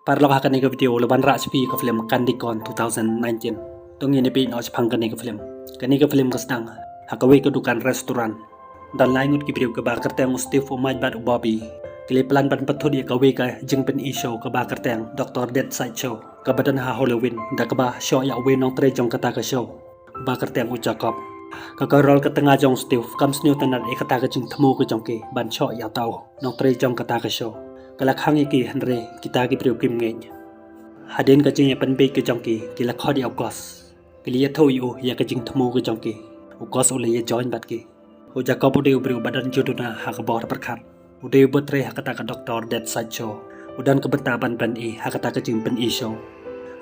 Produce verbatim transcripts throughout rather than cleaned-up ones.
Paralok, ha kane ka video la wanrah sha phi ka film Kandikon two thousand nineteen. To ngin ïa peit noh shaphang kane ka film. Kane ka film ka sdang ha kawei ka dukan restaurant. Don lai ngut ki briew, kaba kyrteng u Steve, u Mike bad u Bobby, ki la plan ban pynthut ïa kawei ka jingpyni show kaba kyrteng Doctor Deadside Show, kaba don ha Halloween, da kaba shoh ïa uwei u nongtrei jong kata ka show, ba kyrteng u Jacob. Ka Carol, ka tnga jong u Steve, kam sngewtynnad ïa kata ka jingthmu ka jong ki ban shoh ïa uta u nongtrei jong kata ka show. Ka la khang ïa ki, hynrei kita ki briew kim ngeit. Hadien ka jingïapynbeit ka jong ki, ki la khot ïa u Gus. Ki la ïathuh ïa u ïa ka jingthmu ka jong ki. U Gus u la ïa join bad ki. U Jacob u dei u briew ba don ju duna ha ka bor pyrkhat. U dei uba trei ha kata ka Doctor Deadside Show. U don ka bynta ban pyni ha kata ka jingpyni show.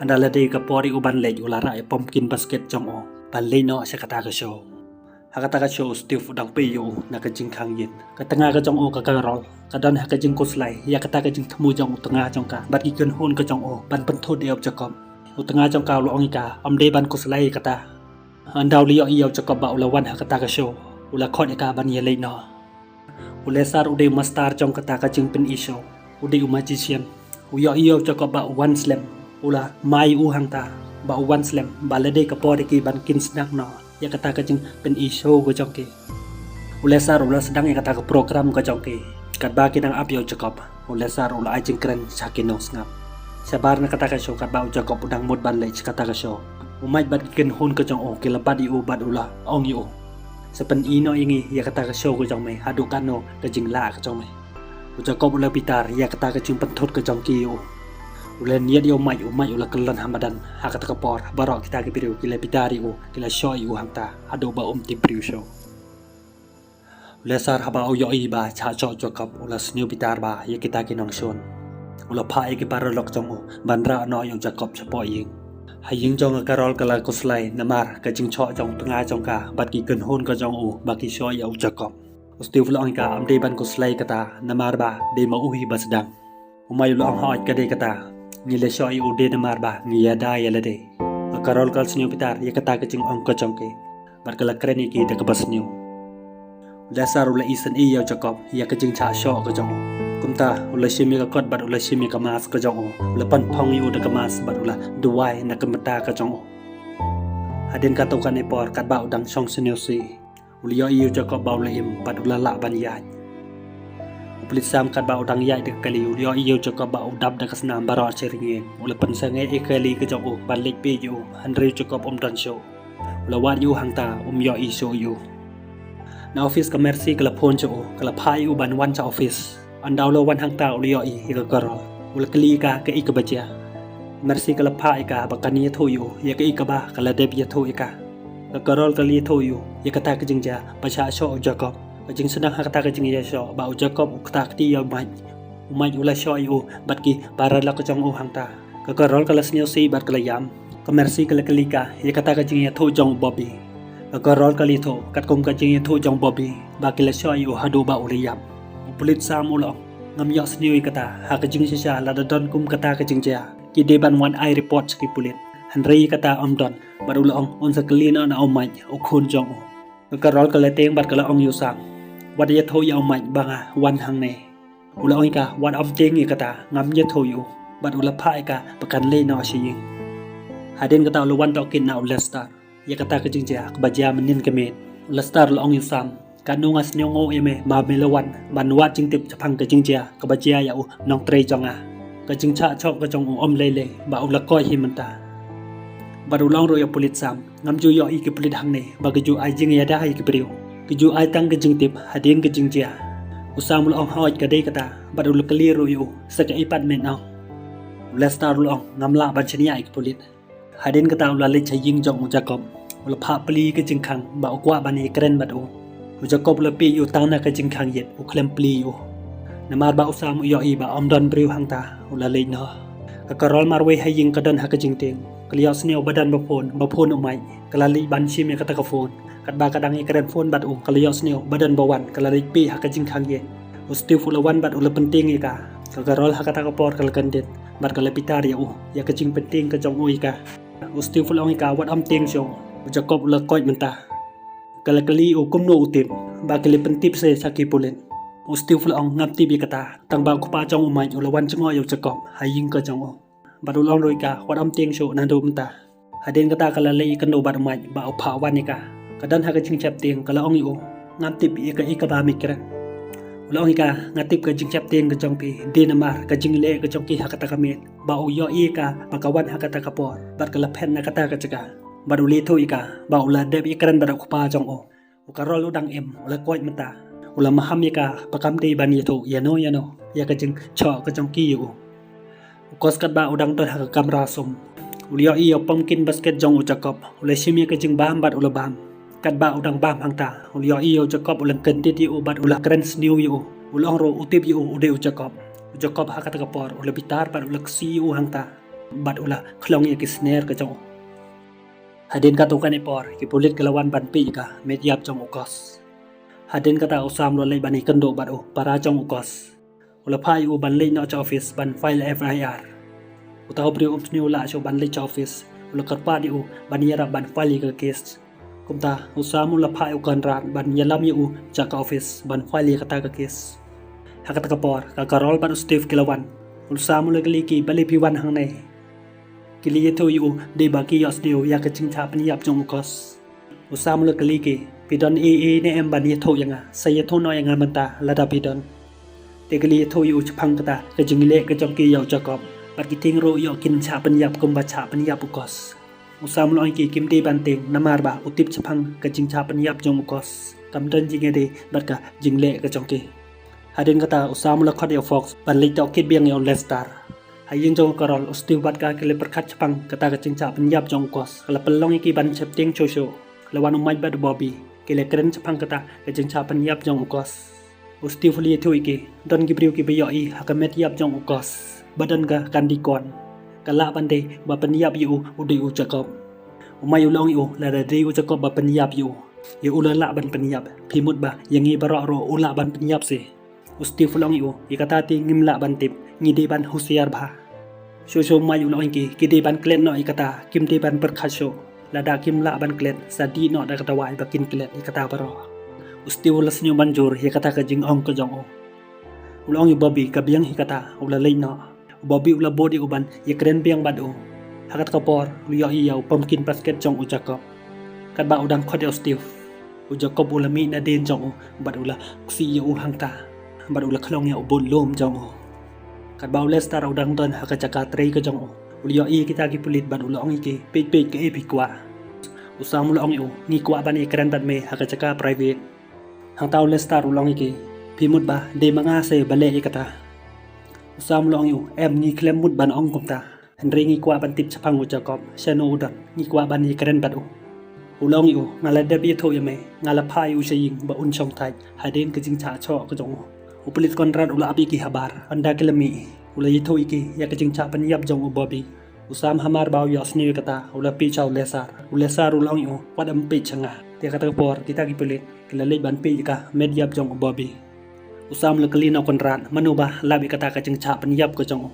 Ynda la dei ka por ïa u ban leit, u la rah ïa u pumpkin basket jong u ban leit noh sha kata ka show. Ha kata ka show u Steve u dang peit ïa u na ka jingkhang ïit. Ka tnga ka jong u, ka Carol, ka don ha ka jingkhuslai ïa kata ka jingthmu jong u tnga jong ka bad ki kynhun ka jong u ban pynthut ïa u Jacob. U tnga jong ka u la ong ïa ka, ym dei ban khuslai ïa kata. Ynda u la ïohi ïa u Jacob ba u la wan ha kata ka show, u la khot ïa ka ban ïaleit noh. U Lester u dei u master jong kata ka jingpyni show. U dei u magician. U ïohi ïa u Jacob ba u wan slem, u la mai u hangta ba u wan slem, ba la dei ka por ïa ki ban kynsneng noh ïa kata ka jingpyni show ka jong ki. U Lester u la sdang ïa kata ka program ka jong ki. Katba ki dang ap ïa u Jacob, u Lester u la ai jingkren sha ki nongsngap. Shabar na kata ka show, katba u Jacob u dang mut ban leit sha kata ka show, u Mike bad ki kynhun ka jong u ki la bat ïa u bad u la ong ïa u, sa pyni noh ïa ngi ïa kata ka show ka jong me haduh katno ka jinglah ka jong me. U Jacob u la bitar ïa kata ka jingpynthut ka jong ki ïa u. U la niad ïa u Mike, u Mike u la kyllon ha madan. Ha kata ka por baroh kita ki briew ki la bitar ïa u, ki la shoh ïa u hangta haduh ba um tip briew shuh. U Lester haba u ïohi ba shah shoh u Jacob, u la sniew bitar bha ïa kita ki nongshun. U la phah ïa ki paralok jong u ban rah noh ïa u Jacob shapoh ïing. Ha ïing jong ka Carol ka la khuslai namar ka jingshoh jong u tnga jong ka bad ki kynhun ka jong u ba ki shoh ïa u Jacob. U Steve u la ong ïa ka, ym dei ban khuslai kata namar ba dei ma u hi ba sdang. U Mike u la ong, hooid, ka dei kata. Ngi la shoh ïa u dei namar ba ngi ïada ïa lade. Ka Carol ka la sniew bitar ïa kata ka jingong ka jong ki bad ka la kren ïa ki da kaba sniew. U Lester u la isynei ïa u Jacob ïa ka jingshah shoh ka jong u. Kumta u la shim ïa ka kot bad u la shim ïa ka mask ka jong u. U la pynphong ïa u da ka mask bad u la duwai na ka bynta ka jong u. Hadien katto katne por, katba u dang shong sniewsih, u la ïohi ïa u Jacob ba u la im bad u la lah ban ïaid. U pulit Sam, katba u dang ïaid da ka kali, u la ïohi ïa u Jacob ba u dap da ka snam baroh shi ryngeng. U la pynsangeh ïa ka kali ka jong u ban leit peit ïa u, hynrei u Jacob um don shuh. U la wad ïa u hangta, um ïohi shuh ïa u. Na office ka Mercy ka la phone sha u, ka la phah ïa u ban wan sha office. Ynda u la wan hangta u la ïohi ïa ka Carol. U la kylli ïa ka kaei kaba jia. Mercy ka la phah ïa ka ba kan ïathuh ïa u ïa kaei kaba ka la dep ïathuh ïa ka. Ka Carol ka la ïathuh ïa u ïa kata ka jingjia ba shah shoh u Jacob. Ka jingsdang ha kata ka jingïashoh ba u Jacob u ktah kti ïa u Mike. U Mike u la shoh ïa u bad ki paralok ka jong u hangta. Ka Carol ka la sniewsih bad ka la ïam. Ka Mercy ka la kylli ka ïa kata ka jingïathuh jong u Bobby. Ka Carol ka la ïathuh katkum ka jingïathuh jong u Bobby ba ki la shoh ïa u haduh ba u la ïap. U pulit Sam u la ong, ngam ïohsngew ïa kata, ha ka jingshisha lada don kum kata ka jingjia, ki dei ban wan ai report sha ki pulit. Hynrei ïa kata ym don, bad u la ong un sa kylli noh na u Mike, u khun jong u. Ka Carol ka la tieng bad ka la ong ïa u Sam, wat ïathuh ïa u Mike ba nga wan hangne. U la ong ïa ka, wat ym tieng ïa kata, ngam ïathuh ïa u. Bad u la phah ïa ka ba kan leit noh sha ïing. Hadien kata u la wan tohkit na u Lester ïa kata ka jingjia kaba jia mynnin ka miet. U Lester u la ong ïa u Sam, katno nga sngewbha ïa me ba me la wan ban wad jingtip shaphang ka jingjia kaba jia ïa u nongtrei jong nga. Ka jingshah shoh ka jong u ym lei lei ba u la koit hi mynta. Bad u la ong ruh ïa u pulit Sam, ngam ju ïohi ki pulit hangne ba ki ju ai jingïada ïa ki briew. Ki ju ai tang ka jingtip hadien ka jingjia. U Sam u la ong, hooid, ka dei kata. Bad u la kylli ruh ïa u sa kaei pat me ong. U Lester u la ong, ngam lah ban shaniah ïa ki pulit. Hadien kata u la leit sha ïing jong u Jacob. U la phah plie ka jingkhang ba u kwah ban ïakren bad u. U Jacob u la peit ïa u tang na ka jingkhang ïit, u khlem plie ïa u. Namar ba u Sam u ïohi ba ym don briew hangta, u la leit noh. Ka Carol marwei ha ïing ka don ha ka jingtieng. Ka la ïohsngew ba don ba phone, ba phone u Mike. Ka la leit ban shim ïa kata ka phone. Katba ka dang ïakren phone bad u, ka la ïohsngew ba don ba wan, ka la leit peit ha ka jingkhang ïit. U Steve u la wan bad u la pyntieng ïa ka. Ka Carol ha kata ka por ka la kyndit bad ka la bitar ïa u ïa ka jingpyntieng ka jong u ïa ka. U Steve u la ong ïa ka, wat ym tieng shuh. U Jacob u la koit mynta. Ka la kylli u kumno u tip ba ki la pyntip seh sha ki pulit. U Steve u la ong, ngam tip ïa kata, tang ba u kpa jong u Mike u la wan jngoh ïa u Jacob ha ïing ka jong u. Bad u la ong ruh ïa ka, wat ym tieng shuh, naduh mynta. Hadien kata ka la leit ïakynduh bad u Mike ba u phah wan ïa ka. Ka don ha ka jingsheptieng, ka la ong ïa u, ngam tip ïa kaei kaba me kren. U la ong ïa ka, nga tip ka jingsheptieng ka jong phi dei namar ka jingleh ka jong ki ha kata ka miet, ba u ïohi ïa ka ba ka wan ha kata ka por bad ka la phet na kata ka jaka. Bad u la ïathuh ïa ka ba u la dep ïakren bad u kpa jong u. U Carol u dang im, u la koit mynta. U la maham ïa ka ba kam dei ban ïathuh ïano ïano ïa ka jingshoh ka jong ki ïa u. U Gus katba u dang don ha ka kamra sum, u la ïohi ïa u pumpkin basket jong u Jacob. U la shim ïa ka jingbam bad u la bam. Katba u dang bam hangta, u la ïohi ïa u Jacob u la kyndit ïa u bad u la kren sniew ïa u. U la ong ruh u tip ïa u u dei u Jacob. U Jacob ha kata ka por u la bitar bad u la ksih ïa u hangta bad u la khlong ïa ki sner ka jong u. Hadien katto katne por ki pulit ki la wan ban peit ïa ka met ïap jong u Gus. Hadien kata u Sam u la leit ban ïakynduh bad u para jong u Gus. U la phah ïa u ban leit noh sha office ban file F I R. Uta u briew um sniew lah shuh ban leit sha office, u la kyrpad ïa u ban ïarap ban file ïa ka case. Kumta u Sam u la phah ïa u Conrad ban ïalam ïa u sha ka office ban file ïa kata ka case. Ha kata ka por ka Carol bad u Steve ki la wan. U Sam u la kylli ki, balei phi wan hangne? Ki la ïathuh ïa u dei ba ki ïohsngew ïa ka jingshah pynïap jong u Gus. U Sam u la kylli ki, phi don ei ei ne em ban ïathuh ïa nga? Sa ïathuh noh ïa nga mynta lada phi don. Te ki la ïathuh ïa u shaphang kata ka jingleh ka jong ki ïa u Jacob bad ki tieng ruh ïoh kin shah pynïap kumba shah pynïap u Gus. U Sam u la ong ïa ki, kim dei ban tieng namar ba u tip shaphang ka jingshah pynïap jong u Gus. Kam don jingïadei bad ka jingleh ka jong ki. Hadien kata u Sam u la khot ïa u Fox ban leit tohkit biang ïa u Lester. Ha ïing jong u Carol, u Steve bad ka ki la pyrkhat shaphang kata ka jingshah pynïap jong u Gus. Ka la pynlong ïa ki ban sheptieng shuh shuh. La wan u Mike bad u Bobby, ki la kren shaphang kata ka jingshah pynïap jong u Gus. U Steve u la ïathuh ïa ki, don ki briew kiba ïohi ha ka met ïap jong u Gus ba don ka candy corn. Ka lah ban dei ba pynïap ïa u u dei u Jacob. U Mike u la ong ïa u, lada dei u Jacob ba pynïap ïa u, ïa u la lah ban pynïap, phi mut ba ïa ngi baroh ruh u lah ban pynïap seh. U Steve u la ong ïa u, ïa kata te ngim lah ban tip, ngi dei ban husiar bha. Shuh shuh u Mike u la ong ïa ki, ki dei ban klet noh ïa kata, kim dei ban pyrkhat shuh. Lada kim lah ban klet, sa dih noh da ka dawai ba kin klet ïa kata baroh. U Steve u la sniew ban jur ïa kata ka jingong ka jong u. U la ong ïa u Bobby ka biang hi kata, u la leit noh. U Bobby u la bud ïa u ban ïakren biang bad u. Ha kata ka por u la ïohi ïa u pumpkin basket jong u Jacob. Katba u dang khot ïa u Steve, u Jacob u la mih nadien jong u bad u la ksih ïa u hangta bad u la khlong ïa u boot lum jong u. Katba u Lester u dang don ha ka jaka trei ka jong u, u la ïohi ïa kita ki pulit bad u la ong ïa ki, peit peit kaei phi kwah. U Sam u la ong ïa u, ngi kwah ban ïakren bad me ha ka jaka private. Hangta u Lester u la ong ïa ki, phi mut ba dei ma nga seh ba leh ïa kata? U Sam u la ong ïa u, em, ngi khlem mut ban ong kumta. Hynrei ngi kwah ban tip shaphang u Jacob, shano u don, ngi kwah ban ïakren bad u. U la ong ïa u, nga la dep ïathuh ïa me, nga la phah ïa u sha ïing ba un shong thait hadien ka jingshah shoh ka jong u. U pulit Conrad u la ap ïa ki habar, ynda ki la mih, u la ïathuh ïa ki ïa ka jingshah pynïap jong u Bobby. U Sam hamar ba u ïohsngew ïa kata, u la peit sha u Lester. U Lester u la ong ïa u, wat ym peit sha nga. Te kata ka por kita ki pulit ki la leit ban peit ïa ka met ïap jong u Bobby. U Sam u la kylli na u Conrad, mano ba lap ïa kata ka jingshah pynïap ka jong u?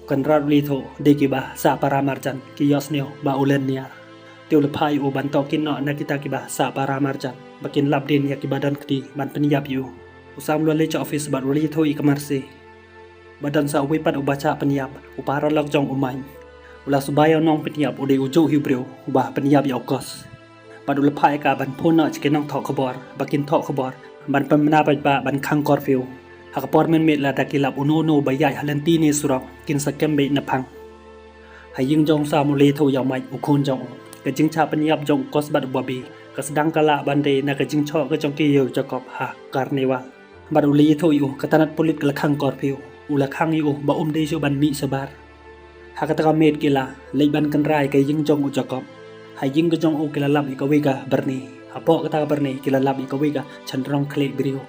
U Conrad u la ïathuh, dei kiba sah para marjan, ki ïohsngew ba u len niar. Te u la phah ïa u ban tohkit noh na kita kiba sah para marjan ba kin lap dien ïa kiba don kti ban pynïap ïa u. U Sam u la leit sha office bad u la ïathuh ïa ka Marcy ba don sa uwei pat uba shah pynïap, u paralok jong u Mike. U la suba ïa u nongpynïap u dei u juh hi u briew uba pynïap ïa u Gus. Bad u la phah ïa ka ban phone noh sha ki nongthoh khubor ba kin thoh khubor ban pynbna paidbah ban khang curfew. Ha ka por mynmiet lada ki lap uno uno ba ïaid ha lynti ne surok, kin sa kem beit na phang. Ha ïing jong u Sam u la ïathuh ïa u Mike u khun jong u ka jingshah pynïap jong u Gus bad u Bobby. Ka sdang ka lah ban dei na ka jingshoh ka jong ki ïa u Jacob ha carnival. Bad u la ïathuh ïa u, ka tnat pulit ka la khang curfew. U la khang ïa u ba um dei shuh ban mih shabar. Ha kata ka miet ki la leit ban kynra ïa ka ïing jong u Jacob. Ha ïing ka jong u ki la lap ïa kawei ka byrni. Hapoh kata ka byrni ki la lap ïa kawei ka shynrong khlieh briew.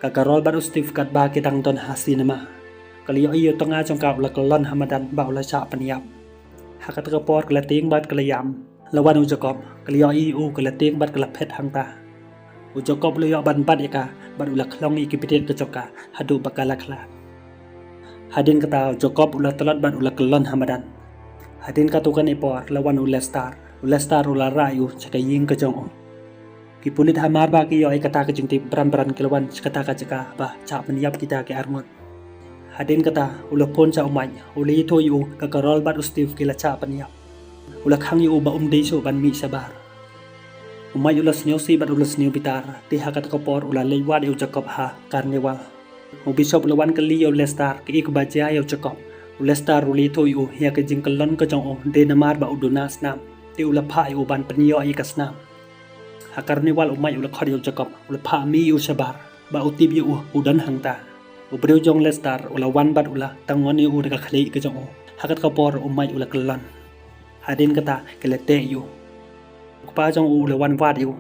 Ka Carol bad u Steve katba ki dang don ha cinema, ka la ïohi ïa u tnga jong ka u la kyllon ha madan ba u la shah pynïap. Ha kata ka por ka la tieng bad ka la ïam. La wan u Jacob, ka la ïohi ïa u ka la tieng bad ka la phet hangta. U Jacob u la ïoh ban bat ïa ka bad u la khlong ïa ki btiat ka jong ka haduh ba ka la khlad. Hadien kata u Jacob u la tlot bad u la kyllon ha madan. Hadien katto katne por la wan u Lester. U Lester u la rah ïa u sha ka ïing ka jong u. Ki pulit hamar ba ki ïoh ïa kata ka jingtip, bran bran ki la wan sha kata ka jaka ba shah pynïap kita ki arngut. Hadien kata u la phone sha u Mike, u la ïathuh ïa u ba ka Carol bad u Steve ki la shah pynïap. U la khang ïa u ba um dei shuh ban mih shabar. U Mike u la sngewsih bad u la sngewbitar, te ha kata ka por u la leit wad ïa u Jacob ha Carnival. U Bishop u la wan kylli ïa u Lester kaei kaba jia ïa u Jacob. U Lester u la ïathuh ïa u ïa ka jingkyllon ka jong u dei namar ba u duna snam, te u la phah ïa u ban pynïoh ïa ka snam. Ha Carnival u Mike u la khot ïa u Jacob, u la phah mih ïa u shabar ba u tip ïa u u don hangta. U briew jong Lester u la wan bad u la tang on ïa u da ka khlieh ka jong u. Ha kata ka por u Mike u la kyllon. Hadien kata ki la teh ïa u. U kpa jong u u la wan wad ïa u.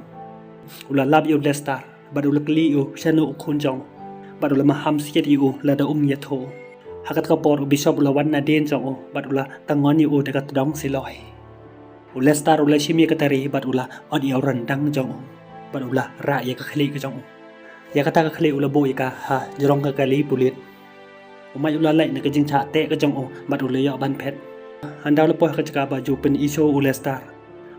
U la lap ïa u Lester bad u la kylli ïa u shano u khun jong u, bad u la maham siat ïa u lada um ïathuh. Ha kata ka por u Bishop u la wan nadien jong u bad u la tang on ïa u da ka tdong siloi. U Lester u la shim ïa ka tari bad u la ot ïa u ryndang jong u bad u la rah ïa ka khlieh ka jong u. Ïa kata ka khlieh u la buh ïa ka ha jrong ka kali pulit. U Mike u la leit na ka jingshah teh ka jong u bad u la ïoh ban phet. Hynda u la poi ha ka jaka ba ju pynïasoh u Lester,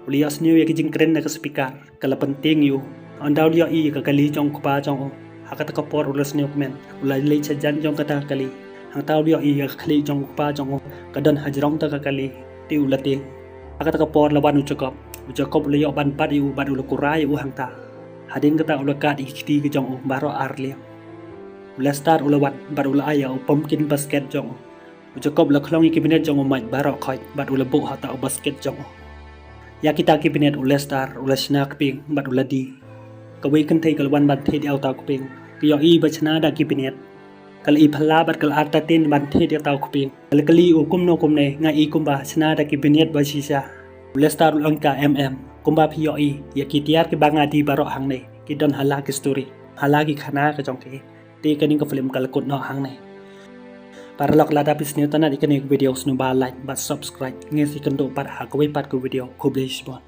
u la ïohsngew ïa ka jingkren na ka speaker ka la pyntieng ïa u. Hynda u la ïohi ïa ka kali jong u kpa jong u, ha kata ka por u la sngewkmen. U la leit shajan jong kata ka kali. Hangta u la ïohi ïa ka khlieh jong u kpa jong u ka don ha jrong ta ka kali, te u la tieng. Ha kata ka por la wan u Jacob. U Jacob u la ïoh ban bat ïa u bad u la kurai ïa u hangta. Hadien kata u la kad ïa ki kti ka jong u baroh ar liang. U Lester u la wan bad u la ai ïa u pumpkin basket jong u. U Jacob u la khlong ïa ki bniat jong u Mike baroh khoit bad u la buh ha uta u basket jong u. Ïa kita ki bniat u Lester u la shna kpieng bad u la die. Kawei kynthei ka la wan ban thied ïa uta u kpieng. Ka ïohi ba shna da ki bniat, ka la i phylla bad ka la artatien ban thied ïa uta u kpieng. Ka la kylli ïa u kumno kumne, nga i kumba shna da ki bniat ba shisha. U Lester u la ong ïa ka, em em, kumba phi ïohi, ïa ki tiar kiba nga die baroh hangne ki don ha la ki story, ha la ki khana ka jong ki. Te kane ka film ka la kut noh hangne. Paralok, lada phi sngewtynnat ïa kane ka video, sngewbha like bad subscribe. Ngin sa ïakynduh pat ha kawei pat ka video. Khublei shibun.